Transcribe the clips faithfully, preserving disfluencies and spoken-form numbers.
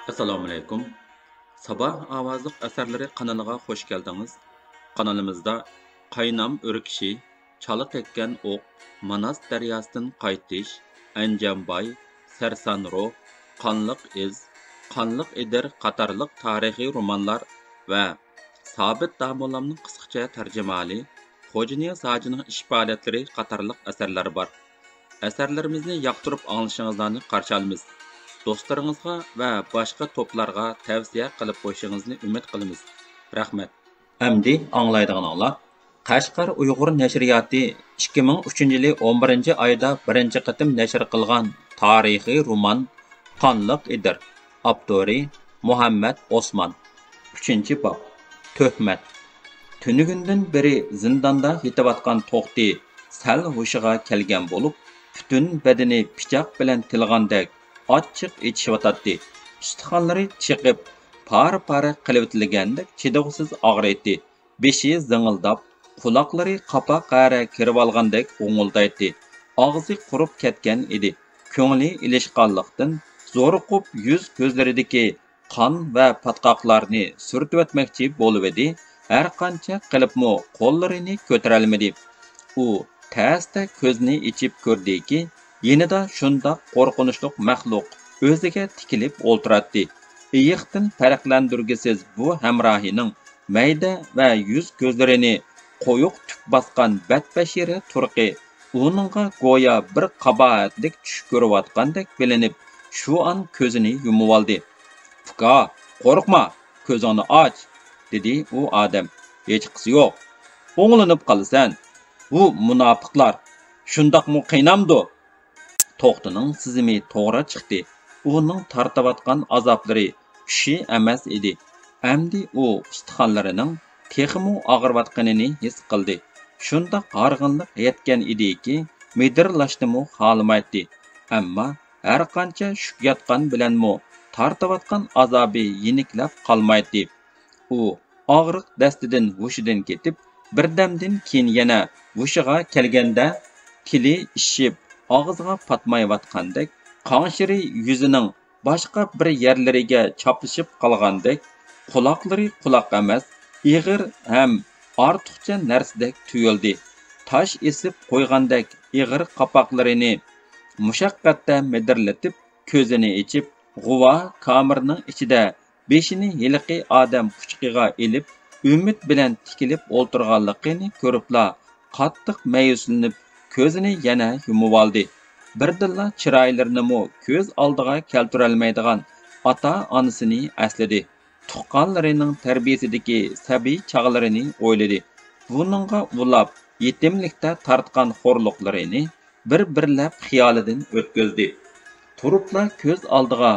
ئەسسالامۇئەلەيكۇم. سابا ئاۋازلىق ئەسەرلىرى قانىلىغا خۇش كەلدىڭىز. قانىلىمىزدا قاينام ئۆركىشى، چالا تەگكەن ئوق، ماناس دەرياسىدىن قايتىش، ئەنجانباي، سەرسان روھ، قانلىق ئىز، قانلىق ئېدىر قاتارلىق تارىخىي رومانلار ۋە سابىت داموللامنىڭ قىسقىچە تەرجىمىھالى، خوجانىياز ھاجىنىڭ ئىش پائالىيەتلىرى قاتارلىق ئەسەرلەر بار. ئەسەرلىرىمىزنى ياقتۇرۇپ ئاڭلىشىڭلارنى قارشى ئالىمىز. دوستلىرىڭىزغا ۋە باشقا توپلارغا تەۋسىيە قىلىپ قويۇشىڭىزنى ئۈمىد قىلىمىز. رەھمەت. ئەمدى ئاڭلايدىغىنىڭلار، قەشقەر ئۇيغۇر نەشرىياتى ئىككى مىڭ ئۈچىنچى يىلى ئون بىرىنچى ئايدا بىرىنچى قېتىم نەشر قىلغان تارىخىي رومان قانلىق ئېدىر. ئاپتورى مۇھەممەت ئوسمان. ئۈچىنچى باب. تۆھمەت. تۈنۈگۈندىن بېرى زىنداندا يېتىۋاتقان توختى سەل ھوشىغا كەلگەن بولۇپ، پۈتۈن بەدىنى پىچاق بىلەن تىلغاندەك ئاچچىق ئېچىشىۋاتاتتى. ئۇستىخانلىرى چېقىپ، پارە-پارە قىلىۋېتىلگەندەك چىدىغۇسىز ئاغرىيتتى. بېشى زىڭىلداپ، قۇلاقلىرى قاپا-قەرە كىرىۋالغاندەك غوڭۇلدايتتى. ئاغزى قۇرۇپ كەتكەن ئىدى. كۆڭلى ئېلىشقانلىقتىن، زورۇقۇپ يۈز-كۆزلىرىدىكى قان ۋە پاتقاقلارنى سۈرتۈۋەتمەكچى بولۇۋىدى، ھەرقانچە قىلىپمۇ قوللىرىنى كۆتۈرەلمىدى. ئۇ تەستە كۆزىنى ئېچىپ كۆردىكى، يېنىدا شۇنداق قورقۇنچلۇق مەخلۇق ئۆزىگە تىكىلىپ ئولتۇراتتى. ئېيىقتىن پەرقلەندۈرگۈسىز بۇ ھەمراھىنىڭ مەيدە ۋە يۈز-كۆزلىرىنى قويۇق تۈك باسقان بەتبەشىرە تۇرقى ئۇنىڭغا گويا بىر قاباھەتلىك چۈش كۆرۈۋاتقاندەك بىلىنىپ، شۇ ئان كۆزىنى يۇمۇۋالدى. «ئۇكا، قورقما، كۆزۈڭنى ئاچ!» دېدى ئۇ ئادەم. «ھېچقىسى يوق. ئوڭلىنىپ قالىسەن. بۇ مۇناپىقلار شۇنداقمۇ قىينامدۇ؟» توختىنىڭ سېزىمى توغرا چىقتى. ئۇنىڭ تارتىۋاتقان ئازابلىرى چۈشى ئەمەس ئىدى. ئەمدى ئۇ ئۇستىخانلىرىنىڭ تېخىمۇ ئاغرىۋاتقىنىنى ھېس قىلدى. شۇنداق ھارغىنلىق يەتكەن ئىدىكى، مىدىرلاشنىمۇ خالىمايتتى. ئەمما ھەرقانچە شۈك ياتقان بىلەنمۇ تارتىۋاتقان ئازابى يېنىكلەپ قالمايتتى. ئۇ ئاغرىق دەستىدىن ھوشىدىن كېتىپ، بىردەمدىن كېيىن يەنە ھوشىغا كەلگەندە، تىلى ئىششىپ، ئاغزىغا پاتمايۋاتقاندەك، قاڭشىرى يۈزىنىڭ باشقا بىر يەرلىرىگە چاپلىشىپ قالغاندەك، قۇلاقلىرى قۇلاق ئەمەس، ئېغىر ھەم ئارتۇقچە نەرسىدەك تۇيۇلدى. تاش ئېسىپ قويغاندەك ئېغىر قاپاقلىرىنى مۇشەققەتتە مىدىرلىتىپ، كۆزىنى ئېچىپ، غۇۋا كامېرنىڭ ئىچىدە بېشىنى ھېلىقى ئادەم قۇچىقىغا ئېلىپ، ئۈمىد بىلەن تىكىلىپ ئولتۇرغانلىقىنى كۆرۈپلا، قاتتىق مەيۈسلىنىپ، كۆزىنى يەنە يۇمۇۋالدى. بىردىنلا چىرايلىرىنىمۇ كۆز ئالدىغا كەلتۈرەلمەيدىغان ئاتا-ئانىسىنى ئەسلىدى. تۇغقانلىرىنىڭ تەربىيىسىدىكى سەبىي چاغلىرىنى ئويلىدى. بۇنىڭغا ئۇلاپ، يېتىملىكتە تارتقان خورلۇقلىرىنى بىر-بىرلەپ خىيالىدىن ئۆتكۈزدى. تۇرۇپلا كۆز ئالدىغا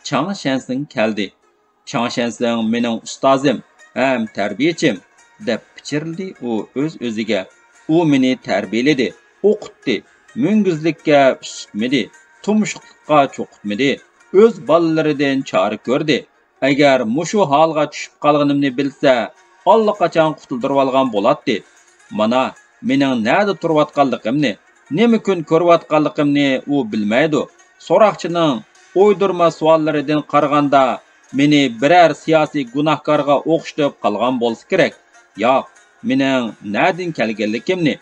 چاڭ شەنسىڭ كەلدى. «چاڭ شەنسىڭ مېنىڭ ئۇستازىم ھەم تەربىيەچىم» دەپ پىچىرلىدى ئۇ ئۆز-ئۆزىگە. «ئۇ مېنى تەربىيەلىدى، ئوقۇتتى، مۈڭگۈزلۈككە ئۈسۈتمىدى، تۇمشۇقلۇققا چوقۇتمىدى، ئۆز بالىلىرىدىن چارە كۆردى. ئەگەر مۇشۇ ھالغا چۈشۈپ قالغىنىمنى بىلسە، ئاللىقاچان قۇتۇلدۇرۇۋالغان بولاتتى. مانا، مېنىڭ نەدە تۇرۇۋاتقانلىقىمنى، نېمە كۈن كۆرۈۋاتقانلىقىمنى ئۇ بىلمەيدۇ. سوراقچىنىڭ ئويدۇرما سوئاللىرىدىن قارىغاندا، مېنى بىرەر سىياسىي گۇناھكارغا ئوخشىتىپ قالغان بولسا كېرەك. ياق، مېنىڭ نەدىن كەلگەنلىكىمنى،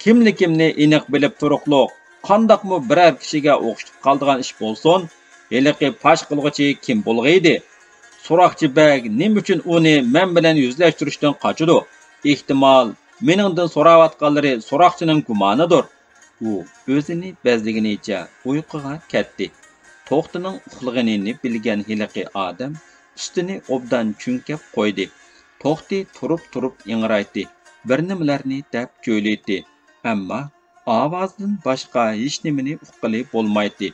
كىملىكىمنى ئېنىق بىلىپ تۇرۇقلۇق، قانداقمۇ بىرەر كىشىگە ئوخشىتىپ قالىدىغان ئىش بولسۇن، ھېلىقى پاش قىلغۇچى كىم بولغىيدى؟ سوراقچى بەگ نېمە ئۈچۈن ئۇنى مەن بىلەن يۈزلەشتۈرۈشتىن قاچىدۇ؟ ئېھتىمال، مېنىڭدىن سوراۋاتقانلىرى سوراقچىنىڭ گۇمانىدۇر.» ئۇ ئۆزىنى بەزلىگىنىچە ئۇيقۇغا كەتتى. توختىنىڭ ئۇخلىغىنىنى بىلگەن ھېلىقى ئادەم ئۈستىنى ئوبدان چۈڭكەپ قويدى. توختى تۇرۇپ-تۇرۇپ ئىڭرايتتى، بىر نېمىلەرنى دەپ جۆيلۈيتتى. ئەمما ئاۋازدىن باشقا ھېچنېمىنى ئۇققىلى بولمايتتى.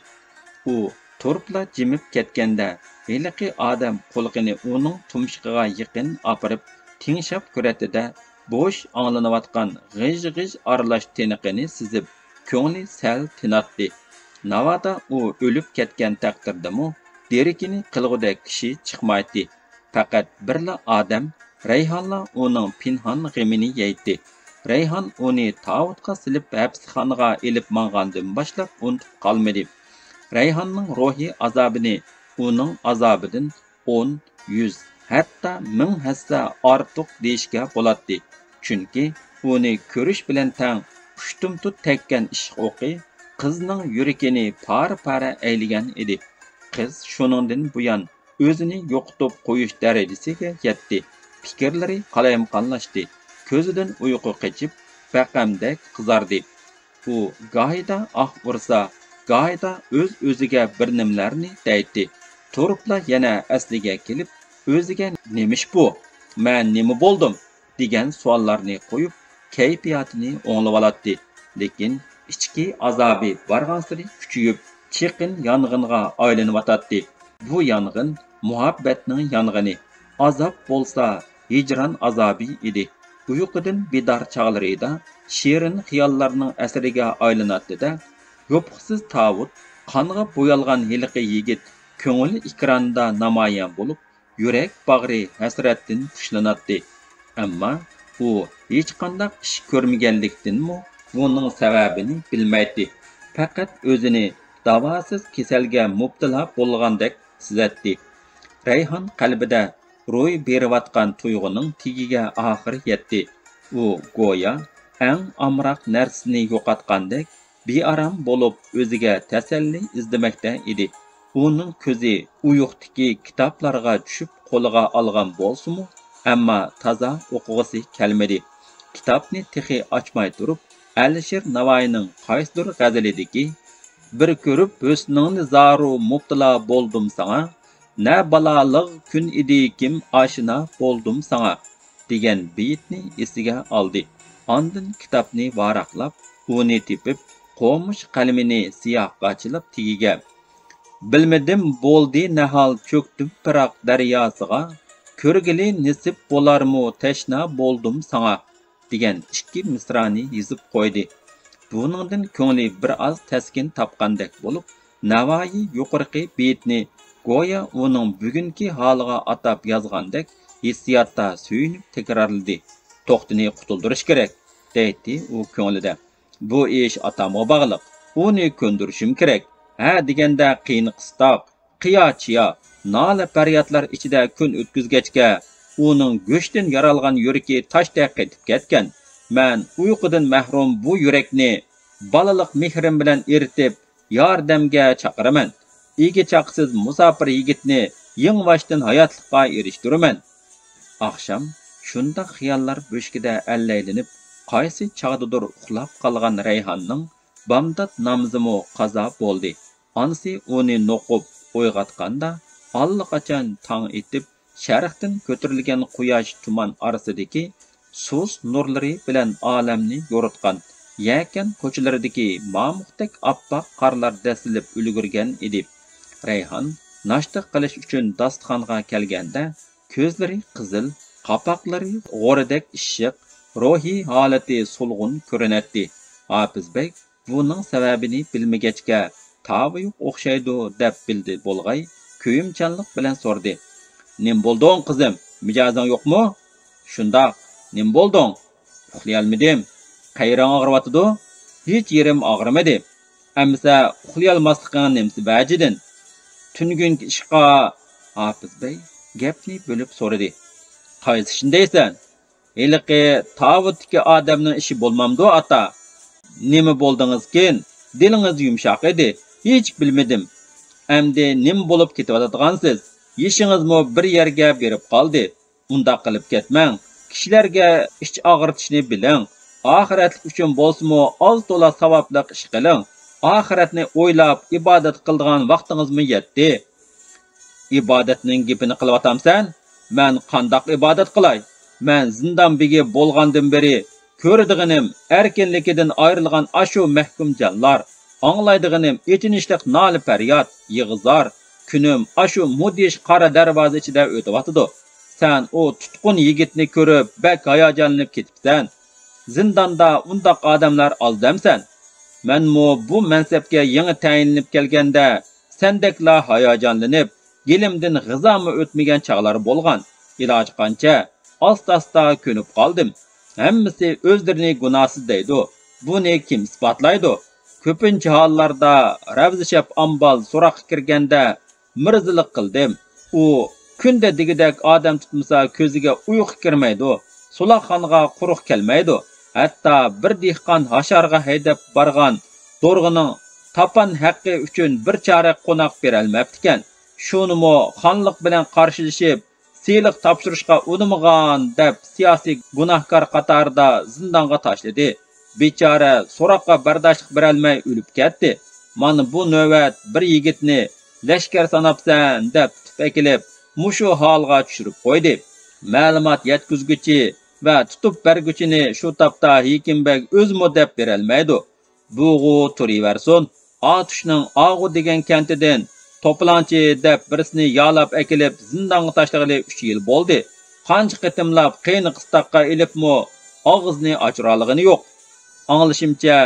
ئۇ تۇرۇپلا جىمىپ كەتكەندە، ھېلىقى ئادەم قۇلىقىنى ئۇنىڭ تۇمشۇقىغا يېقىن ئاپىرىپ، تىڭشاپ كۆرەتتى-دە، بوش ئاڭلىنىۋاتقان غىژ-غىژ ئارىلاش تىنىقىنى سېزىپ، كۆڭلى سەل تىناتتى. ناۋادا ئۇ ئۆلۈپ كەتكەن تەقدىردىمۇ، دېرىكىنى قىلغۇدەك كىشى چىقمايتتى. پەقەت بىرلا ئادەم، رەيھانلا ئۇنىڭ پىنھان غېمىنى يەيتتى. رەيھان ئۇنى تاۋۇتقا سېلىپ ھەپسىخانىغا ئېلىپ ماڭغاندىن باشلاپ ئۇنتۇپ قالمىدى. رەيھاننىڭ روھىي ئازابىنى ئۇنىڭ ئازابىدىن ئون، يۈز، ھەتتا مىڭ ھەسسە ئارتۇق دېيىشكە بولاتتى. چۈنكى ئۇنى كۆرۈش بىلەن تەڭ ئۇشتۇمتۇت تەگكەن ئىششىق ئوقى قىزنىڭ يۈرىكىنى پارە-پارە ئەيلىگەن ئىدى. قىز شۇنىڭدىن بۇيان ئۆزىنى يوقىتىپ قويۇش دەرىجىسىگە يەتتى. پىكىرلىرى قالايمىقانلاشتى. كۆزىدىن ئۇيقۇ قېچىپ، بەقەمدەك قىزاردى. ئۇ گاھىدا ئاھ ئۇرسا، گاھىدا ئۆز-ئۆزىگە بىر نېمىلەرنى دەيتتى. تۇرۇپلا يەنە ئەسلىگە كېلىپ، ئۆزىگە «نېمىش بۇ؟ مەن نېمە بولدۇم؟» دېگەن سوئاللارنى قويۇپ، كەيپىياتىنى ئوڭلىۋالاتتى. لېكىن ئىچكى ئازابى بارغانسېرى كۈچىيىپ، چېقىن يانغىنغا ئايلىنىۋاتاتتى. بۇ يانغىن مۇھەببەتنىڭ يانغىنى، ئازاب بولسا ھىجران ئازابى ئىدى. ئۇيقۇدىن بىدار چاغلىرىدا شېرىن خىياللارنىڭ ئەسىرىگە ئايلىناتتى-دە، يوپۇقسىز تاۋۇت، قانغا بويالغان ھېلىقى يىگىت كۆڭۈل ئېكرانىدا نامايان بولۇپ، يۈرەك باغرى ھەسرەتتىن پۇشلىناتتى. ئەمما ئۇ ھېچقانداق ئىش كۆرمىگەنلىكتىنمۇ بۇنىڭ سەۋەبىنى بىلمەيتتى. پەقەت ئۆزىنى داۋاسىز كېسەلگە مۇپتىلا بولغاندەك سېزەتتى. رەيھان قەلبىدە روي بېرىۋاتقان تۇيغۇنىڭ تېگىگە ئاخىر يەتتى. ئۇ گويا ئەڭ ئامراق نەرسىسىنى يوقاتقاندەك بىئارام بولۇپ ئۆزىگە تەسەللى ئىزدىمەكتە ئىدى. ئۇنىڭ كۆزى ئويۇقتىكى كىتابلارغا چۈشۈپ قولىغا ئالغان بولسىمۇ، ئەمما تازا ئوقۇغۇسى كەلمىدى. كىتابنى تېخى ئاچماي تۇرۇپ، ئەلىشىر ناۋايىنىڭ قايسىدۇر غەزىلىدىكى «بىر كۆرۈپ ھۆسنۈڭنى زارۇ مۇپتىلا بولدۇم ساڭا، نە بالالىق كۈن ئىدى كىم ئاشنا بولدۇم ساڭا» دېگەن بېيىتنى ئېسىگە ئالدى. ئاندىن كىتابنى ۋاراقلاپ، ئۇنى تېپىپ، قومۇش قەلىمىنى سىياھقا چىلاپ تېگىگە، «بىلمىدىم بولدى نەھال چۆكتۈم پىراق دەرياسىغا، كۆرگىلى نېسىپ بولارمۇ تەشنا بولدۇم ساڭا» دېگەن ئىككى مىسرانى يېزىپ قويدى. بۇنىڭدىن كۆڭلى بىر ئاز تەسكىن تاپقاندەك بولۇپ، ناۋايى يۇقىرىقى بېيىتنى گويا ئۇنىڭ بۈگۈنكى ھالىغا ئاتاپ يازغاندەك ھېسسىياتتا سۆيۈنۈپ تەكرارلىدى. «توختىنى قۇتۇلدۇرۇش كېرەك» دەيتتى ئۇ كۆڭلىدە. «بۇ ئىش ئاتامغا باغلىق. ئۇنى كۆندۈرۈشۈم كېرەك. ھە دېگەندە قىيىن قىستاق، قىيا-چىيا، نالە-پەريادلار ئىچىدە كۈن ئۆتكۈزگەچكە، ئۇنىڭ گۆشتىن يارالغان يۈرىكى تاشتەك قېتىپ كەتكەن. مەن ئۇيقۇدىن مەھرۇم بۇ يۈرەكنى بالىلىق مېھرىم بىلەن ئېرىتىپ، ياردەمگە چاقىرىمەن. ئىگە-چاقىسىز مۇساپىر يىگىتنى يېڭىۋاشتىن ھاياتلىققا ئېرىشتۈرىمەن.» ئاخشام شۇنداق خىياللار بۆشۈكىدە ئەللەيلىنىپ، قايسى چاغدىدۇر ئۇخلاپ قالغان رەيھاننىڭ بامدات نامىزىمۇ قازا بولدى. ئانىسى ئۇنى نوقۇپ ئويغاتقاندا، ئاللىقاچان تاڭ ئېتىپ، شەرقتىن كۆتۈرۈلگەن قۇياش تۇمان ئارىسىدىكى سۇس نۇرلىرى بىلەن ئالەمنى يورۇتقان يەكەن كوچىلىرىدىكى مامۇقتەك ئاپئاق قارلار دەسسىلىپ ئۈلگۈرگەن ئىدى. رەيھان ناشتا قىلىش ئۈچۈن داستىخانغا كەلگەندە، كۆزلىرى قىزىل، قاپاقلىرى غورىدەك ئىششىق، روھىي ھالىتى سولغۇن كۆرۈنەتتى. ھاپىز بەگ بۇنىڭ سەۋەبىنى بىلمىگەچكە، تاۋى يوق ئوخشايدۇ دەپ بىلدى بولغاي، كۆيۈمچانلىق بىلەن سورىدى: «نېمە بولدۇڭ، قىزىم؟ مىجەزىڭ يوقمۇ؟» «شۇنداق.» «نېمە بولدۇڭ؟» «ئۇخلىيالمىدىم.» «قەيرىڭ ئاغرىۋاتىدۇ؟» «ھېچ يېرىم ئاغرىمىدى.» «ئەمىسە ئۇخلىيالماسلىقىڭ نېمىسى ۋەجىدىن؟ تۈنۈگۈنكى ئىشقا...» ھاپىز بەگ گەپنى بۆلۈپ سورىدى: «قايسى ئىشنى دەيسەن؟» «ھېلىقى تاۋۇتتىكى ئادەمنىڭ ئىشى بولمامدۇ، ئاتا؟» «نېمە بولدىڭىزكىن؟ دىلىڭىز يۇمشاق ئىدى، ھېچ بىلمىدىم. ئەمدى نېمە بولۇپ كېتىۋاتىدىغانسىز؟ يېشىڭىزمۇ بىر يەرگە بېرىپ قالدى. ئۇنداق قىلىپ كەتمەڭ. كىشىلەرگە ئىچ ئاغرىتىشنى بىلىڭ. ئاخىرەتلىك ئۈچۈن بولسىمۇ ئاز-تولا ساۋابلىق ئىش قىلىڭ. ئاخىرەتنى ئويلاپ ئىبادەت قىلىدىغان ۋاقتىڭىزمۇ يەتتى.» «ئىبادەتنىڭ گېپىنى قىلىۋاتامسەن؟ مەن قانداق ئىبادەت قىلاي؟ مەن زىندان بېگى بولغاندىن بېرى كۆرىدىغىنىم ئەركىنلىكىدىن ئايرىلغان ئاشۇ مەھكۇم جانلار، ئاڭلايدىغىنىم ئېچىنىشلىق نالە-پەرياد، يىغا-زار. كۈنۈم ئاشۇ مۇدھىش قارا دەرۋازا ئىچىدە ئۆتۈۋاتىدۇ. سەن ئۇ تۇتقۇن يىگىتنى كۆرۈپ بەك ھاياجانلىنىپ كېتىپسەن. زىنداندا ئۇنداق ئادەملەر ئاز دەمسەن؟ مەنمۇ بۇ مەنسەپكە يېڭى تەيىنلىنىپ كەلگەندە سەندەكلا ھاياجانلىنىپ، گېلىمدىن غىزامۇ ئۆتمىگەن چاغلار بولغان. ئىلاجى قانچە ئاستا-ئاستا كۆنۈپ قالدىم. ھەممىسى ئۆزلىرىنى گۇناھسىز دەيدۇ. بۇنى كىم ئىسپاتلايدۇ؟ كۆپىنچە ھاللاردا رەۋزىشەپ ئامبال سوراققا كىرگەندە، مىرزىلىق قىلدىم. ئۇ كۈندە دېگۈدەك ئادەم تۇتمىسا، كۆزىگە ئۇيقۇ كىرمەيدۇ، سولاقخانىغا قۇرۇق كەلمەيدۇ. ھەتتا بىر دېھقان ھاشارغا ھەيدەپ بارغان دورغىنىڭ تاپان ھەققى ئۈچۈن بىر چارەك قوناق بېرەلمەپتىكەن. شۇنىمۇ خانلىق بىلەن قارشىلىشىپ، سېلىق تاپشۇرۇشقا ئۇنىمىغان دەپ، سىياسىي گۇناھكار قاتارىدا زىندانغا تاشلىدى. بىچارە سوراققا بەرداشلىق بېرەلمەي ئۆلۈپ كەتتى. مانا بۇ نۆۋەت بىر يىگىتنى لەشكەر ساناپسەن دەپ تۇتۇپ ئەكېلىپ، مۇشۇ ھالغا چۈشۈرۈپ قويدى. مەلۇمات يەتكۈزگۈچى ۋە تۇتۇپ بەرگۈچىنى شۇ تاپتا ھېكىم بەگ ئۆزىمۇ دەپ بېرەلمەيدۇ. بۇغۇ تۇرۇۋەرسۇن. ئاتۇشنىڭ ئاغۇ دېگەن كەنتىدىن توپىلاڭچى دەپ بىرسىنى يالاپ ئەكېلىپ زىندانغا تاشلىغىلى ئۈچ يىل بولدى. قانچە قېتىملاپ قېنى قىستاققا ئېلىپمۇ ئاغزىنى ئاچۇرالىغىنى يوق. ئاڭلىشىمچە،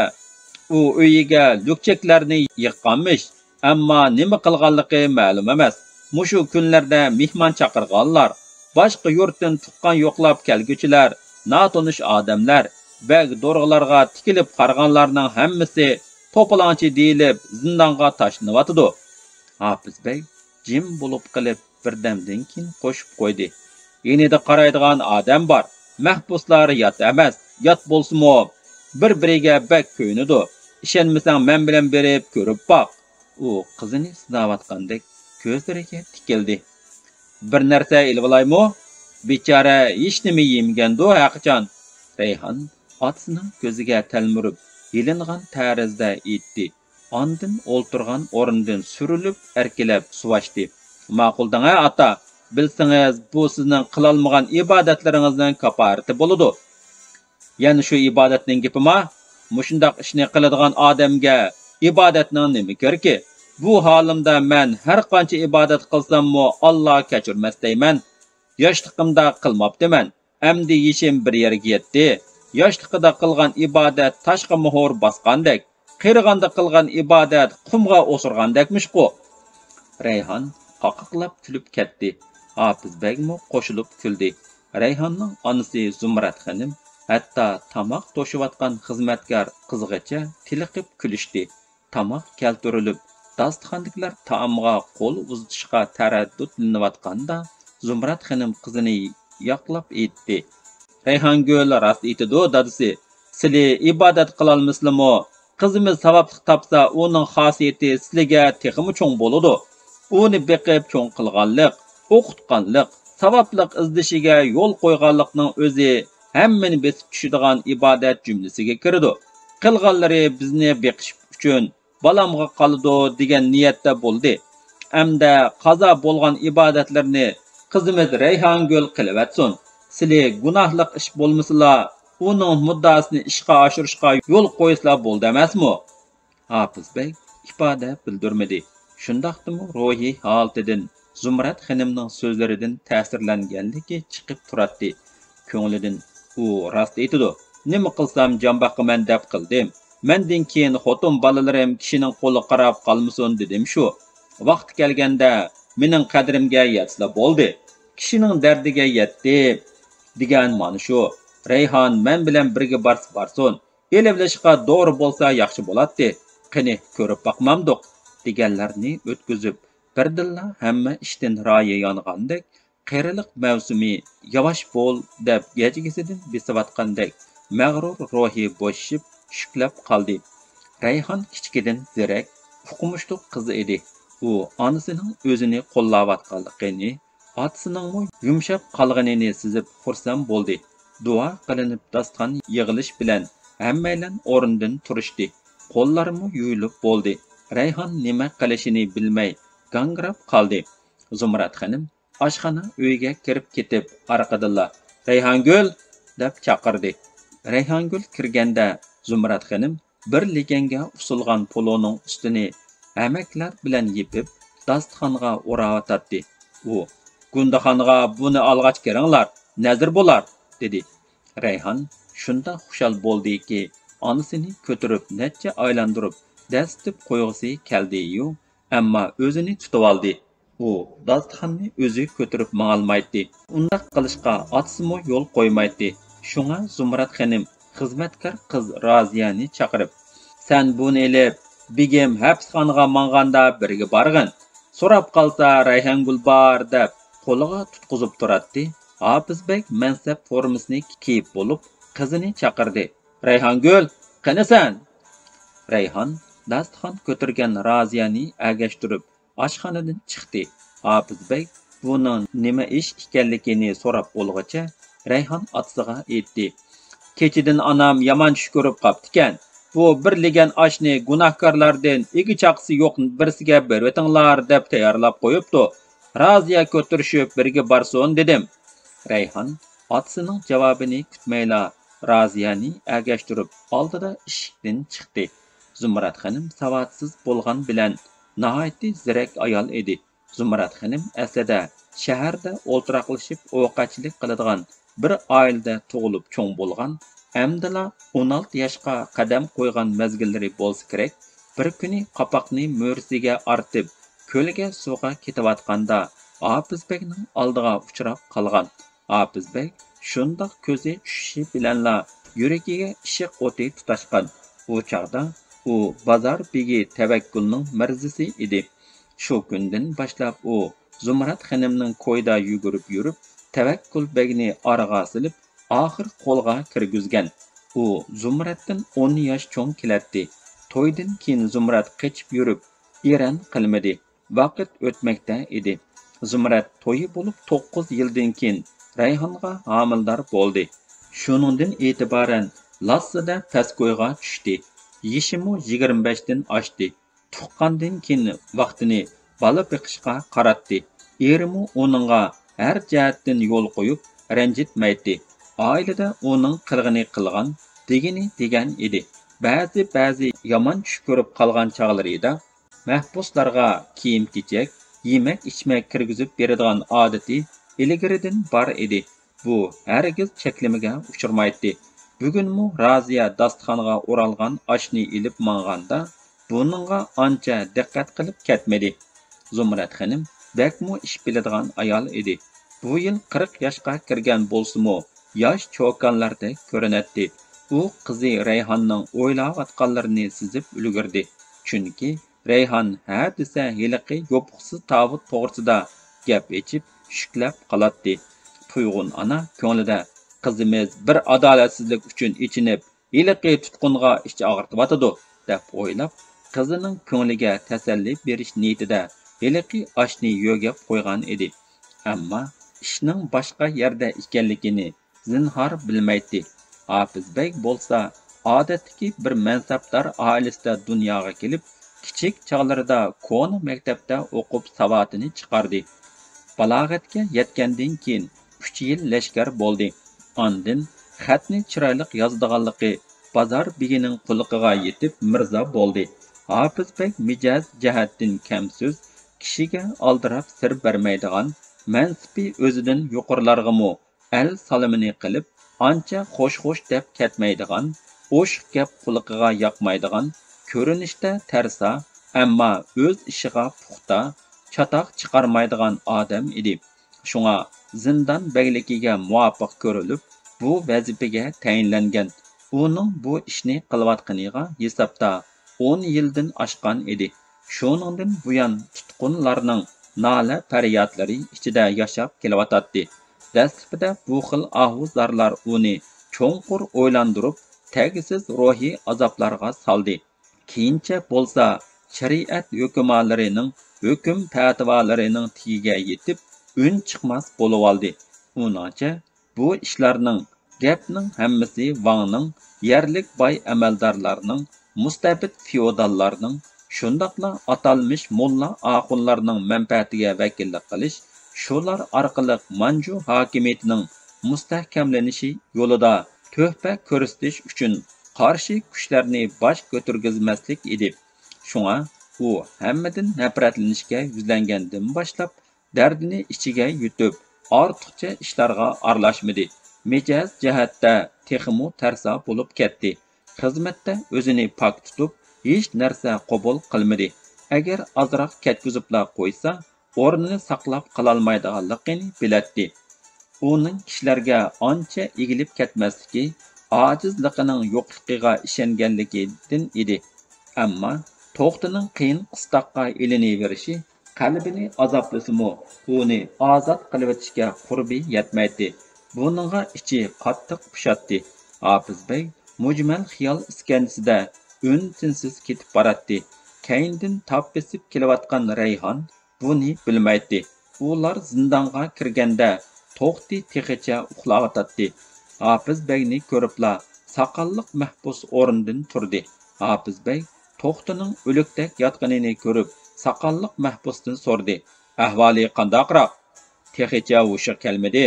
ئۇ ئۆيىگە لۈكچەكلەرنى يىغقانمىش، ئەمما نېمە قىلغانلىقى مەلۇم ئەمەس. مۇشۇ كۈنلەردە مېھمان چاقىرغانلار، باشقا يۇرتتىن تۇغقان يوقلاپ كەلگۈچىلەر، ناتونۇش ئادەملەر، بەگ دورغىلارغا تىكىلىپ قارىغانلارنىڭ ھەممىسى توپىلاڭچى دېيىلىپ زىندانغا تاشلىنىۋاتىدۇ. ھاپىز بەگ جىم بولۇپ قېلىپ، بىردەمدىن كېيىن قوشۇپ قويدى. يېنىدا قارايدىغان ئادەم بار. مەھبۇسلار يات ئەمەس. يات بولسىمۇ، بىر-بىرىگە بەك كۆيۈنىدۇ. ئىشەنمىسەڭ، مەن بىلەن بېرىپ كۆرۈپ باق. ئۇ قىزىنى سىناۋاتقاندەك كۆزلىرىگە تىكىلدى. بىر نەرسە ئېلىۋالايمۇ؟ بىچارە ھېچنېمە يېمىگەندۇ ھەقىچان. رەيھان ئاتىسىنىڭ كۆزىگە تەلمۈرۈپ، يېلىنغان تەرزدە ئېيتتى. ئاندىن ئولتۇرغان ئورنىدىن سۈرۈلۈپ، ئەركىلەپ سۇۋاشتى. ماقۇل دەڭە، ئاتا. بىلسىڭىز، بۇ سىزنىڭ قىلالمىغان ئىبادەتلىرىڭىزنىڭ كاپارىتى بولىدۇ. يەنە شۇ ئىبادەتنىڭ گېپىما؟ مۇشۇنداق ئىشنى قىلىدىغان ئادەمگە ئىبادەتنىڭ نېمە كېرىكى؟ بۇ ھالىمدا مەن ھەر قانچە ئىبادەت قىلساممۇ، ئاللا كەچۈرمەس دەيمەن. ياشلىقىمدا قىلماپتىمەن. ئەمدى يېشىم بىر يەرگە يەتتى. ياشلىقىدا قىلغان ئىبادەت تاشقا مۇھۇر باسقاندەك، قېرىغاندا قىلغان ئىبادەت قۇمغا ئوسۇرغاندەكمىشقۇ. رەيھان قاقاقلاپ كۈلۈپ كەتتى. ھاپىز بەگمۇ قوشۇلۇپ كۈلدى. رەيھاننىڭ ئانىسى زۇمرەت خېنىم ھەتتا تاماق توشۇۋاتقان خىزمەتكار قىزغىچە تېلىقىپ كۈلۈشتى. تاماق كەلتۈرۈلۈپ، داستىخاندىكىلەر تائامغا قول ئۇزىتىشقا تەرەددۇتلىنىۋاتقاندا، زۇمرەت خېنىم قىزىنى ياقلاپ ئېيتتى. رەيھانگۈل راست ئېيتىدۇ، دادىسى. سىلى ئىبادەت قىلالمىسىلىمۇ، قىزىمىز ساۋابلىق تاپسا، ئۇنىڭ خاسىيىتى سىلىگە تېخىمۇ چوڭ بولىدۇ. ئۇنى بېقىپ چوڭ قىلغانلىق، ئوقۇتقانلىق، ساۋابلىق ئىزدىشىگە يول قويغانلىقنىڭ ئۆزى ھەممىنى بېسىپ چۈشىدىغان ئىبادەت جۈملىسىگە كىرىدۇ. قىلغانلىرى بىزنى بېقىش ئۈچۈن بالامغا قالىدۇ دېگەن نىيەتتە بولدى. ئەمدى قازا بولغان ئىبادەتلىرىنى قىزىمىز رەيھانگۈل قىلىۋەتسۇن. سىلى گۇناھلىق ئىش بولمىسىلا، ئۇنىڭ مۇددىئاسىنى ئىشقا ئاشۇرۇشقا يول قويسىلا بولدى ئەمەسمۇ؟ ھاپىز بەگ ئىپادە بىلدۈرمىدى. شۇنداقتىمۇ روھىي ھالىتىدىن، زۇمرەت خېنىمنىڭ سۆزلىرىدىن تەسىرلەنگەنلىكى چىقىپ تۇراتتى. كۆڭلىدىن، ئۇ راست ئېيتىدۇ. نېمە قىلسام جان باقىمەن دەپ قىلدىم. مەندىن كېيىن خوتۇن بالىلىرىم كىشىنىڭ قولىغا قاراپ قالمىسۇن دېدىم شۇ. ۋاقتى كەلگەندە مېنىڭ قەدرىمگە يەتسىلا بولدى. كىشىنىڭ دەردىگە يەتتى دېگەن مانا شۇ. رەيھان مەن بىلەن بىرگە بارسا بارسۇن. ئېلىۋېلىشقا دورا بولسا ياخشى بولاتتى. قېنى، كۆرۈپ باقمامدۇق؟ دېگەنلەرنى ئۆتكۈزۈپ، بىردىنلا ھەممە ئىشتىن رايى يانغاندەك، قېرىلىق مەۋسۇمى ياۋاش بول دەپ گەجگىسىدىن بېسىۋاتقاندەك، مەغرۇر روھى بوشىشىپ، شۈكلەپ قالدى. رەيھان كىچىكىدىن زېرەك، ئوقۇمۇشلۇق قىز ئىدى. ئۇ ئانىسىنىڭ ئۆزىنى قوللاۋاتقانلىقىنى، ئاتىسىنىڭمۇ يۇمشاپ قالغىنىنى سېزىپ خۇرسەن بولدى. دۇئا قىلىنىپ داستىخان يىغىلىش بىلەن ھەممەيلەن ئورنىدىن تۇرۇشتى. قوللارمۇ يۇيۇلۇپ بولدى. رەيھان نېمە قىلىشىنى بىلمەي گاڭگىراپ قالدى. زۇمرەت خېنىم ئاشخانا ئۆيگە كىرىپ كېتىپ ئارقىدىنلا، رەيھانگۈل! دەپ چاقىردى. رەيھانگۈل كىرگەندە زۇمرەت خېنىم بىر لېكەڭگە ئۇسۇلغان پولۇنىڭ ئۈستىنى ئەمەكلەر بىلەن يېپىپ، داستىخانغا ئوراۋاتاتتى. ئۇ، گۇندىخانىغا بۇنى ئالغاچ كىرىڭلار، نەزىر بولار، دېدى. رەيھان شۇنداق خۇشال بولدىكى، ئانىسىنى كۆتۈرۈپ نەچچە ئايلاندۇرۇپ دەستىپ قويغۇسى كەلدىيۇ، ئەمما ئۆزىنى تۇتۇۋالدى. ئۇ داستىخاننى ئۆزى كۆتۈرۈپ ماڭالمايتتى. ئۇنداق قىلىشقا ئاتىسىمۇ يول قويمايتتى. شۇڭا زۇمرەت خېنىم خىزمەتكار قىز رازىيەنى چاقىرىپ، سەن بۇنى ئېلىپ، بېگىم ھەپسخانىغا ماڭغاندا بىرگە بارغىن. سوراپ قالسا رەيھانگۈل بار دەپ قولىغا تۇتقۇزۇپ تۇراتتى. ھاپىز بەگ مەنسەپ فورمىسىنى كىيىپ بولۇپ قىزىنى چاقىردى. رەيھانگۈل، قېنى سەن؟ رەيھان داستىخان كۆتۈرگەن رازىيەنى ئەگەشتۈرۈپ ئاشخانىدىن چىقتى. ھاپىز بەگ بۇنىڭ نېمە ئىش ئىكەنلىكىنى سوراپ بولغۇچە رەيھان ئاتىسىغا ئېيتتى. كېچىدىن ئانام يامان چۈش كۆرۈپ قاپتىكەن. بۇ بىر لېگەن ئاشنى گۇناھكارلاردىن ئىگە چاقىسى يوق بىرسىگە بېرىۋېتىڭلار دەپ تەييارلاپ قويۇپتۇ. رازىيە كۆتۈرۈشۈپ بىرگە بارسۇن دېدىم. رەيھان ئاتىسىنىڭ جاۋابىنى كۈتمەيلا رازىيەنى ئەگەشتۈرۈپ ئالدىدا ئىشىكتىن چىقتى. زۇمرەت خېنىم ساۋاتسىز بولغان بىلەن ناھايىتى زېرەك ئايال ئىدى. زۇمرەت خېنىم ئەسلىدە شەھەردە ئولتۇراقلىشىپ ئوقەتچىلىك قىلىدىغان بىر ئائىلىدە تۇغۇلۇپ چوڭ بولغان، ئەمدىلا ئون ئالتە ياشقا قەدەم قويغان مەزگىللىرى بولسا كېرەك، بىر كۈنى قاپاقنى مۈرىسىگە ئارتىپ، كۆلگە سۇغا كېتىۋاتقاندا، ھاپىز بەگنىڭ ئالدىغا ئۇچراپ قالغان. ھاپىز بەگ شۇنداق كۆزى چۈشۈشى بىلەنلا يۈرىكىگە ئىشق ئوتى تۇتاشقان. ئۇ چاغدا ئۇ بازار بېگى تەۋەككۈلنىڭ مىرزىسى ئىدى. شۇ كۈندىن باشلاپ ئۇ زۇمرەت خېنىمنىڭ كويىدا يۈگۈرۈپ يۈرۈپ، تەۋەككۈل بەگنى ئارىغا سېلىپ، ئاخىر قولغا كىرگۈزگەن. ئۇ زۇمرەتتىن ئون ياش چوڭ كېلەتتى. تويدىن كېيىن زۇمرەت قېچىپ يۈرۈپ، ئېرەن قىلمىدى. ۋاقىت ئۆتمەكتە ئىدى. زۇمرەت تويى بولۇپ توققۇز يىلدىن كېيىن رەيھانغا ھامىلىدار بولدى. شۇنىڭدىن ئېتىبارەن لاسسىدە پەسكويغا چۈشتى. يېشىمۇ يىگىرمە بەشتىن ئاشتى. تۇغقاندىن كېيىن ۋاقتىنى بالا بېقىشقا قاراتتى. ئېرىمۇ ئۇنىڭغا ھەر جەھەتتىن يول قويۇپ، رەنجىتمەيتتى. ئائىلىدە ئۇنىڭ قىلغىنى قىلغان، دېگىنى دېگەن ئىدى. بەزى، بەزى يامان چۈش كۆرۈپ قالغان چاغلىرىدا مەھبۇسلارغا كىيىم-كېچەك، يېمەك-ئىچمەك كىرگۈزۈپ بېرىدىغان ئادىتى ئىلگىرىدىن بار ئىدى. بۇ ھەرگىز چەكلىمىگە ئۇچرىمايتتى. بۈگۈنمۇ رازىيە داستىخانغا ئورالغان ئاشنى ئېلىپ ماڭغاندا، بۇنىڭغا ئانچە دىققەت قىلىپ كەتمىدى. زۇمرەت خېنىم بەكمۇ ئىش بىلىدىغان ئايال ئىدى. بۇ يىل قىرىق ياشقا كىرگەن بولسىمۇ، ياش چوكانلاردەك كۆرۈنەتتى. ئۇ قىزى رەيھاننىڭ ئويلاۋاتقانلىرىنى سېزىپ ئۈلگۈردى. چۈنكى رەيھان ھە دېسە ھېلىقى يوپۇقسىز تاۋۇت توغرىسىدا گەپ ئېچىپ، شۈكلەپ قالاتتى. تۇيغۇن ئانا كۆڭلىدە، قىزىمىز بىر ئادالەتسىزلىك ئۈچۈن ئېچىنىپ، ھېلىقى تۇتقۇنغا ئىچ ئاغرىتىۋاتىدۇ، دەپ ئويلاپ، قىزىنىڭ كۆڭلىگە تەسەللى بېرىش نىيىتىدە ھېلىقى ئاشنى يۆگەپ قويغان ئىدى. ئەمما ئىشنىڭ باشقا يەردە ئىكەنلىكىنى زىنھار بىلمەيتتى. ھاپىز بەگ بولسا ئادەتتىكى بىر مەنسەپدار ئائىلىسىدە دۇنياغا كېلىپ، كىچىك چاغلىرىدا كونا مەكتەپتە ئوقۇپ ساۋاتىنى چىقاردى. بالاغەتكە يەتكەندىن كېيىن ئۈچ يىل لەشكەر بولدى. ئاندىن خەتنى چىرايلىق يازىدىغانلىقى بازار بېگىنىڭ قۇلىقىغا يېتىپ مىرزا بولدى. ھاپىز بەگ مىجەز جەھەتتىن كەمسۆز، كىشىگە ئالدىراپ سىر بەرمەيدىغان، مەنسىپى ئۆزىدىن يۇقىرىلارغىمۇ ئەل سالىمىنى قىلىپ، ئانچە خوش-خوش دەپ كەتمەيدىغان، ئوشۇق گەپ قۇلىقىغا ياقمايدىغان، كۆرۈنۈشتە تەرسا، ئەمما ئۆز ئىشىغا پۇختا، چاتاق چىقارمايدىغان ئادەم ئىدى. شۇڭا زىندان بەگلىكىگە مۇۋاپىق كۆرۈلۈپ، بۇ ۋەزىپىگە تەيىنلەنگەن. ئۇنىڭ بۇ ئىشنى قىلىۋاتقىنىغا ھېسابتا ئون يىلدىن ئاشقان ئىدى. شۇنىڭدىن بۇيان تۇتقۇنلارنىڭ نالە-پەريادلىرى ئىچىدە ياشاپ كېلىۋاتاتتى. دەسلىپىدە بۇ خىل ئاھۇ-زارلار ئۇنى چوڭقۇر ئويلاندۇرۇپ، تەگسىز روھىي ئازابلارغا سالدى. كېيىنچە بولسا شەرىئەت ھۆكۈمالىرىنىڭ ھۆكۈم پەتىۋالىرىنىڭ تېگىگە يېتىپ، ئۈن چىقماس بولۇۋالدى. ئۇنىڭچە، بۇ ئىشلارنىڭ، گەپنىڭ ھەممىسى ۋاڭنىڭ، يەرلىك باي ئەمەلدارلارنىڭ، مۇستەبىت فېئوداللارنىڭ، شۇنداقلا ئاتالمىش موللا ئاخۇنلارنىڭ مەنپەئەتىگە ۋەكىللىك قىلىش، شۇلار ئارقىلىق مانجۇ ھاكىمىيىتىنىڭ مۇستەھكەملىنىشى يولىدا تۆھپە كۆرسىتىش ئۈچۈن قارشى كۈچلەرنى باش كۆتۈرگۈزمەسلىك ئىدى. شۇڭا ئۇ ھەممىدىن نەپرەتلىنىشكە يۈزلەنگەندىن باشلاپ، دەردىنى ئىچىگە يۇتۇپ، ئارتۇقچە ئىشلارغا ئارىلاشمىدى. مىجەز جەھەتتە تېخىمۇ تەرسا بولۇپ كەتتى. خىزمەتتە ئۆزىنى پاك تۇتۇپ، ھېچ نەرسە قوبۇل قىلمىدى. ئەگەر ئازراق كەتكۈزۈپلا قويسا، ئورنىنى ساقلاپ قالالمايدىغانلىقىنى بىلەتتى. ئۇنىڭ كىشىلەرگە ئانچە ئېگىلىپ كەتمەسلىكى، ئاجىزلىقىنىڭ يوقلۇقىغا ئىشەنگەنلىكىدىن ئىدى. ئەمما توختىنىڭ قىيىن قىستاققا ئېلىنىۋېرىشى قەلبىنى ئازابلىسىمۇ، ئۇنى ئازاد قىلىۋېتىشكە قۇربى يەتمەيتتى. بۇنىڭغا ئىچى قاتتىق پۇشاتتى. ھاپىز بەگ مۈجمەل خىيال ئىسكەنجىسىدە ئۈن-تىنسىز كېتىپ باراتتى. كەينىدىن تاپ بېسىپ كېلىۋاتقان رەيھان بۇنى بىلمەيتتى. ئۇلار زىندانغا كىرگەندە توختى تېخىچە ئۇخلاۋاتاتتى. ھاپىز بەگنى كۆرۈپلا ساقاللىق مەھبۇس ئورنىدىن تۇردى. ھاپىز بەگ توختىنىڭ ئۆلۈكتەك ياتقىنىنى كۆرۈپ، ساقاللىق مەھبۇستىن سورىدى: «ئەھۋالى قانداقراق؟ تېخىچە ھوشىغا كەلمىدى؟»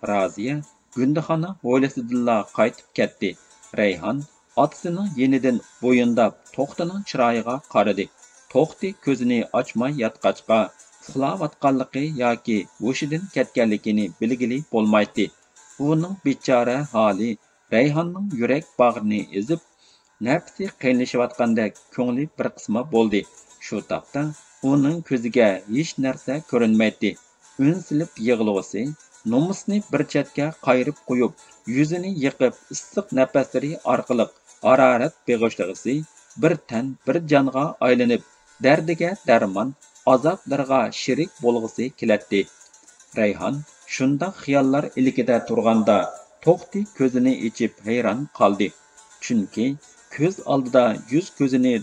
رازىيە گۈندىخانا ھويلىسىدىنلا قايتىپ كەتتى. رەيھان ئاتىسىنىڭ يېنىدىن بويۇنداپ توختىنىڭ چىرايىغا قارىدى. توختى كۆزىنى ئاچماي ياتقاچقا، ئۇخلاۋاتقانلىقى ياكى ھوشىدىن كەتكەنلىكىنى بىلگىلى بولمايتتى. ئۇنىڭ بىچارە ھالى رەيھاننىڭ يۈرەك باغرىنى ئېزىپ، نەپسى قىيىنلىشىۋاتقاندەك كۆڭلى بىر قىسما بولدى. شۇ تاپتا ئۇنىڭ كۆزىگە ھېچ نەرسە كۆرۈنمەيتتى. ئۈن سېلىپ يىغلىغۇسى، نومۇسىنى بىر چەتكە قايرىپ قويۇپ، يۈزىنى يېقىپ، ئىسسىق نەپەسلىرى ئارقىلىق ھارارەت بېغىشلىغۇسى، بىر تەن، بىر جانغا ئايلىنىپ، دەردىگە دەرمان، ئازابلىرىغا شېرىك بولغۇسى كېلەتتى. رەيھان شۇنداق خىياللار ئىلكىدە تۇرغاندا، توختى كۆزىنى ئېچىپ ھەيران قالدى. چۈنكى كۆز ئالدىدا يۈز-كۆزىنى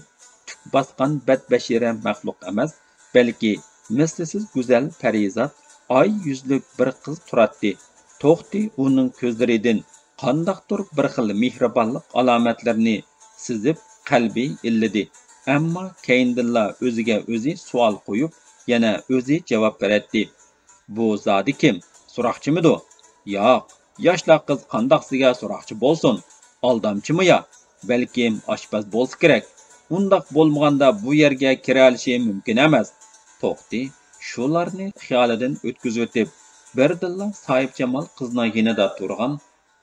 تۈك باسقان بەتبەشىرە مەخلۇق ئەمەس، بەلكى مىسلىسىز گۈزەل پەرىزات، ئاي يۈزلۈك بىر قىز تۇراتتى. توختى ئۇنىڭ كۆزلىرىدىن قانداقتۇر بىر خىل مېھرىبانلىق ئالامەتلىرىنى سېزىپ، قەلبى ئىللىدى. ئەمما كەينىدىنلا ئۆزىگە ئۆزى سوئال قويۇپ، يەنە ئۆزى جاۋاب بېرەتتى: «بۇ زادى كىم؟ سوراقچىمىدۇ؟» «ياق، ياشلا قىز قانداق سىزگە سوراقچى بولسۇن؟ ئالدامچىمۇ يا؟ بەلكىم ئاشپەز بولسا كېرەك. ئۇنداق بولمىغاندا بۇ يەرگە كىرەلىشى مۇمكىن ئەمەس.» توختى شۇلارنى خىيالىدىن ئۆتكۈزۈۋېتىپ، بىردىنلا ساھىبجامال قىزنىڭ يېنىدا تۇرغان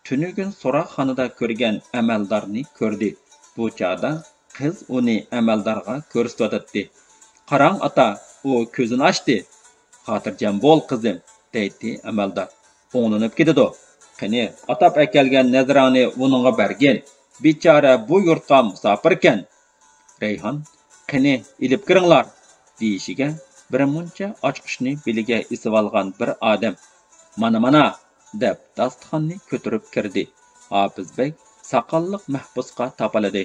تۈنۈگۈن سوراقخانىدا كۆرگەن ئەمەلدارنى كۆردى. بۇ چاغدا قىز ئۇنى ئەمەلدارغا كۆرسىتىۋاتاتتى. «قاراڭ، ئاتا، ئۇ كۆزىنى ئاچتى.» «خاتىرجەم بول، قىزىم» دەيتتى ئەمەلدار. «ئوڭلىنىپ كېتىدۇ. قېنى، ئاتاپ ئەكەلگەن نەزىرەڭنى ئۇنىڭغا بەرگىن. بىچارە بۇ يۇرتقا مۇساپىركەن.» رەيھان: «قېنى، ئېلىپ كىرىڭلار» دېيىشىگە، بىرمۇنچە ئاچقۇچنى بېلىگە ئېسىۋالغان بىر ئادەم: «مانا، مانا» دەپ، داستىخاننى كۆتۈرۈپ كىردى. ھاپىز بەگ ساقاللىق مەھبۇسقا تاپىلىدى.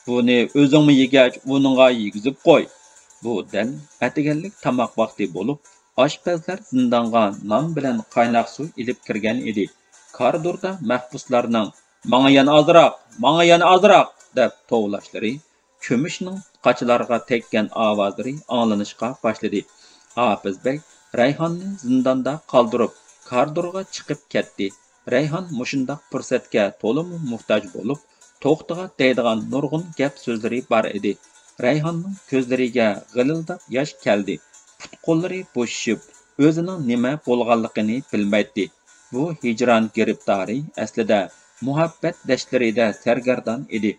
«بۇنى ئۆزۈڭمۇ يېگەچ، ئۇنىڭغا يېگۈزۈپ قوي.» بۇ دەل ئەتىگەنلىك تاماق ۋاقتى بولۇپ، ئاشپەزلەر زىندانغا نان بىلەن قايناق سۇ ئېلىپ كىرگەن ئىدى. كارىدوردا مەھبۇسلارنىڭ «ماڭا يەنە ئازراق، ماڭا يەنە ئازراق» دەپ توۋلاشلىرى، چۆمۈچنىڭ قاچىلارغا تەگكەن ئاۋازلىرى ئاڭلىنىشقا باشلىدى. ھاپىز بەگ رەيھاننى زىنداندا قالدۇرۇپ، كارىدورغا چىقىپ كەتتى. رەيھان مۇشۇنداق پۇرسەتكە تولىمۇ موھتاج بولۇپ، توختىغا دەيدىغان نۇرغۇن گەپ سۆزلىرى بار ئىدى. رەيھاننىڭ كۆزلىرىگە غىلىلداپ ياش كەلدى. پۇت-قوللىرى بوشىشىپ، ئۆزىنىڭ نېمە بولغانلىقىنى بىلمەيتتى. بۇ ھىجران گىرىپتارى ئەسلىدە مۇھەببەت دەشتلىرىدە سەرگەردان ئىدى.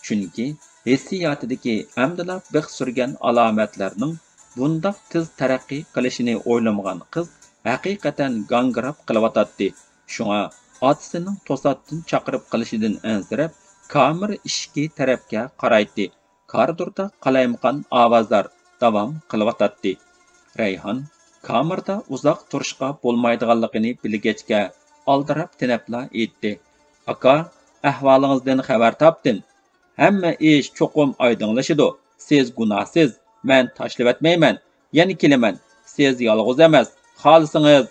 چۈنكى ھېسسىياتىدىكى ئەمدىلا بىخ سۈرگەن ئالامەتلەرنىڭ بۇنداق تېز تەرەققىي قىلىشىنى ئويلىمىغان قىز ھەقىقەتەن گاڭگىراپ قېلىۋاتاتتى. شۇڭا ئاتىسىنىڭ توساتتىن چاقىرىپ قېلىشىدىن ئەنسىرەپ، كامېر ئىشىكى تەرەپكە قارايتتى. كارىدوردا قالايمىقان ئاۋازلار داۋام قىلىۋاتاتتى. رەيھان كامېردا ئۇزاق تۇرۇشقا بولمايدىغانلىقىنى بىلگەچكە، ئالدىراپ تېنەپلا ئېيتتى: «ئاكا، ئەھۋالىڭىزدىن خەۋەر تاپتىم. ھەممە ئىش چوقۇم ئايدىڭلىشىدۇ. سىز گۇناھسىز. مەن تاشلىۋەتمەيمەن. يەنە كېلىمەن. سىز يالغۇز ئەمەس. خالىسىڭىز،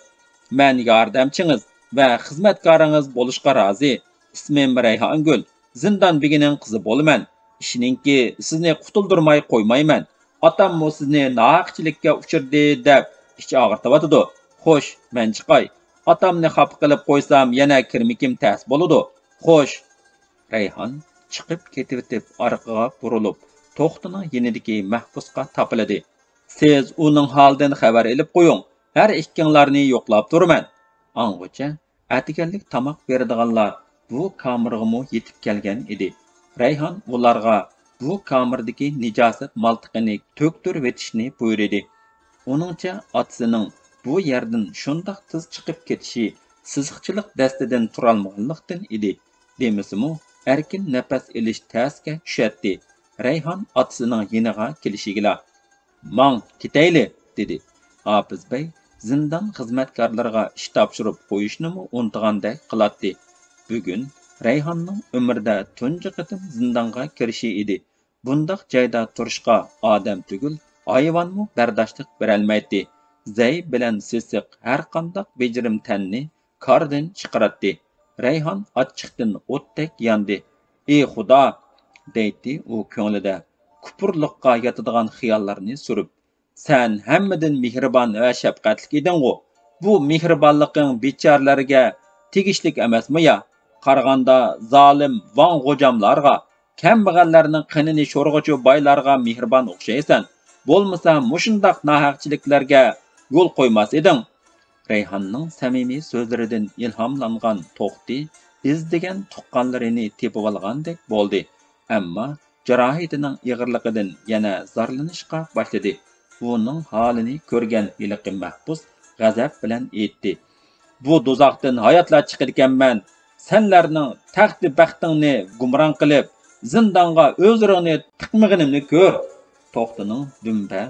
مەن ياردەمچىڭىز ۋە خىزمەتكارىڭىز بولۇشقا رازى. ئىسمىم رەيھانگۈل. زىندان بېگىنىڭ قىزى بولىمەن. ئىشىنىڭكى، سىزنى قۇتۇلدۇرماي قويمايمەن. ئاتاممۇ سىزنى ناھەقچىلىككە ئۇچرىدى دەپ ئىچ ئاغرىتىۋاتىدۇ. خوش، مەن چىقاي. ئاتامنى خاپا قىلىپ قويسام، يەنە كىرمىكىم تەس بولىدۇ. خوش.» رەيھان چىقىپ كېتىۋېتىپ، ئارقىغا بۇرۇلۇپ، توختىنىڭ يېنىدىكى مەھبۇسقا تاپىلىدى. «سىز ئۇنىڭ ھالىدىن خەۋەر ئېلىپ قويۇڭ. ھەر ئىككىڭلارنى يوقلاپ تۇرىمەن.» ئاڭغىچە ئەتىگەنلىك تاماق بېرىدىغانلار بۇ كامېرغىمۇ يېتىپ كەلگەن ئىدى. رەيھان ئۇلارغا بۇ كامېردىكى نىجاسەت مالتىقىنى تۆكتۈرۈۋېتىشنى بۇيرۇدى. ئۇنىڭچە، ئاتىسىنىڭ بۇ يەردىن شۇنداق تېز چىقىپ كېتىشى سىزىقچىلىق دەستىدىن تۇرالمىغانلىقتىن ئىدى. دېمىسىمۇ، ئەركىن نەپەس ئېلىش تەسكە چۈشەتتى. رەيھان ئاتىسىنىڭ يېنىغا كېلىشىگىلا: «ماڭ، كېتەيلى!» دېدى. ھاپىز بەگ زىندان خىزمەتكارلىرىغا ئىش تاپشۇرۇپ قويۇشنىمۇ ئۇنتۇغاندەك قىلاتتى. بۈگۈن رەيھاننىڭ ئۆمرىدە تۇنجى قېتىم زىندانغا كىرىشى ئىدى. بۇنداق جايدا تۇرۇشقا ئادەم تۈگۈل، ھايۋانمۇ بەرداشلىق بېرەلمەيتتى. زەي بىلەن سېسىق ھەرقانداق بېجىرىم تەننى كاردىن چىقىراتتى. رەيھان ئاچچىقتىن ئوتتەك ياندى. «ئى خۇدا!» دەيتتى ئۇ كۆڭلىدە، كۇپۇرلۇققا ياتىدىغان خىياللارنى سۈرۈپ. «سەن ھەممىدىن مېھرىبان ۋە شەپقەتلىك ئىدىڭغۇ؟ بۇ مېھرىبانلىقىڭ بىچارىلەرگە تېگىشلىك ئەمەسمۇ يا؟ قارىغاندا زالىم ۋاڭ غوجاملارغا، كەمبەغەللەرنىڭ قېنىنى شورىغۇچى بايلارغا مېھرىبان ئوخشايسەن. بولمىسا مۇشۇنداق ناھەقچىلىكلەرگە يول قويماس ئىدىڭ.» رەيھاننىڭ سەمىمىي سۆزلىرىدىن ئىلھاملانغان توختى ئىزدىگەن تۇغقانلىرىنى تېپىۋالغاندەك بولدى. ئەمما جاراھىتىنىڭ ئېغىرلىقىدىن يەنە زارلىنىشقا باشلىدى. ئۇنىڭ ھالىنى كۆرگەن ھېلىقى مەھبۇس غەزەپ بىلەن ئېيتتى: «بۇ دوزاختىن ھاياتلا چىقىدىكەنمەن. سەنلەرنىڭ تەختى بەختىڭنى گۇمران قىلىپ، زىندانغا ئۆزلىرىڭنى تىقمىغىنىمنى كۆر.» توختىنىڭ دۈمبە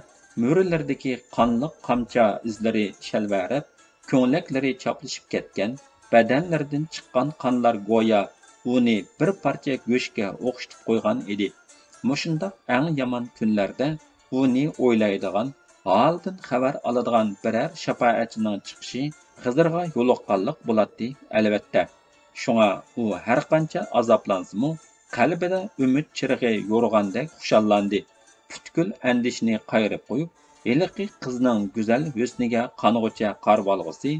مۈرىلىرىدىكى قانلىق قامچا ئىزلىرى شەلۋەرەپ، كۆڭلەكلىرى چاپلىشىپ كەتكەن، بەدەنلىرىدىن چىققان قانلار گويا ئۇنى بىر پارچە گۆشكە ئوخشىتىپ قويغان ئىدى. مۇشۇنداق ئەڭ يامان كۈنلەردە ئۇنى ئويلايدىغان، ھالىدىن خەۋەر ئالىدىغان بىرەر شاپائەتچىنىڭ چىقىشى خىزىرغا يولۇققانلىق بولاتتى، ئەلۋەتتە. شۇڭا ئۇ ھەرقانچە ئازابلانسىمۇ، قەلبىدە ئۈمىد چىرىغى يورۇغاندەك خۇشاللاندى. پۈتكۈل ئەندىشىنى قايرىپ قويۇپ، ھېلىقى قىزنىڭ گۈزەل ھۆسنىگە قانغۇچە قارىۋالغۇسى،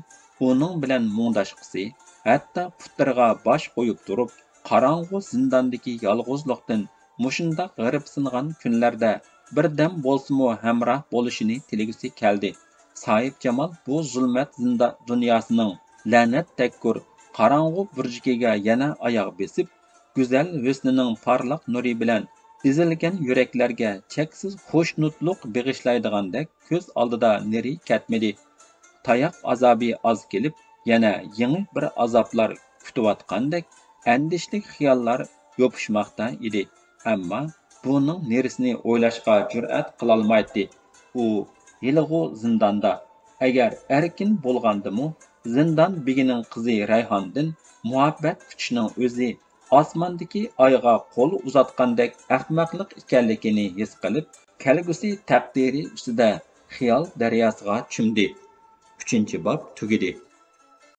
ئۇنىڭ بىلەن مۇڭداشقۇسى، ھەتتا پۇتلىرىغا باش قويۇپ تۇرۇپ، قاراڭغۇ زىنداندىكى يالغۇزلۇقتىن مۇشۇنداق غېرىبسىنغان كۈنلەردە بىردەم بولسىمۇ ھەمراھ بولۇشىنى تىلىگۈسى كەلدى. ساھىبجامال بۇ زۇلمەت زىندا-، دۇنياسىنىڭ لەنەت تەككۈر قاراڭغۇ بۇرجىكىگە يەنە ئاياغ بېسىپ، گۈزەل ھۆسنىنىڭ پارلاق نۇرى بىلەن ئېزىلگەن يۈرەكلەرگە چەكسىز خۇشنۇتلۇق بېغىشلايدىغاندەك كۆز ئالدىدا نېرى كەتمىدى. تاياق ئازابى ئاز كېلىپ، يەنە يېڭى بىر ئازابلار كۈتۈۋاتقاندەك ئەندىشىلىك خىياللار يوپۇشماقتا ئىدى. ئەمما بۇنىڭ نېرىسىنى ئويلاشقا جۈرئەت قىلالمايتتى. ئۇ ھېلىغۇ زىنداندا. ئەگەر ئەركىن بولغاندىمۇ، زىندان بېگىنىڭ قىزى رەيھاندىن مۇھەببەت كۈتۈشنىڭ ئۆزى ئاسماندىكى ئايغا قول ئۇزاتقاندەك ئەخمەقلىق ئىكەنلىكىنى ھېس قىلىپ، كەلگۈسى تەقدىرى ئۈستىدە خىيال دەرياسىغا چۈمدى. ئۈچىنچى باب تۈگىدى.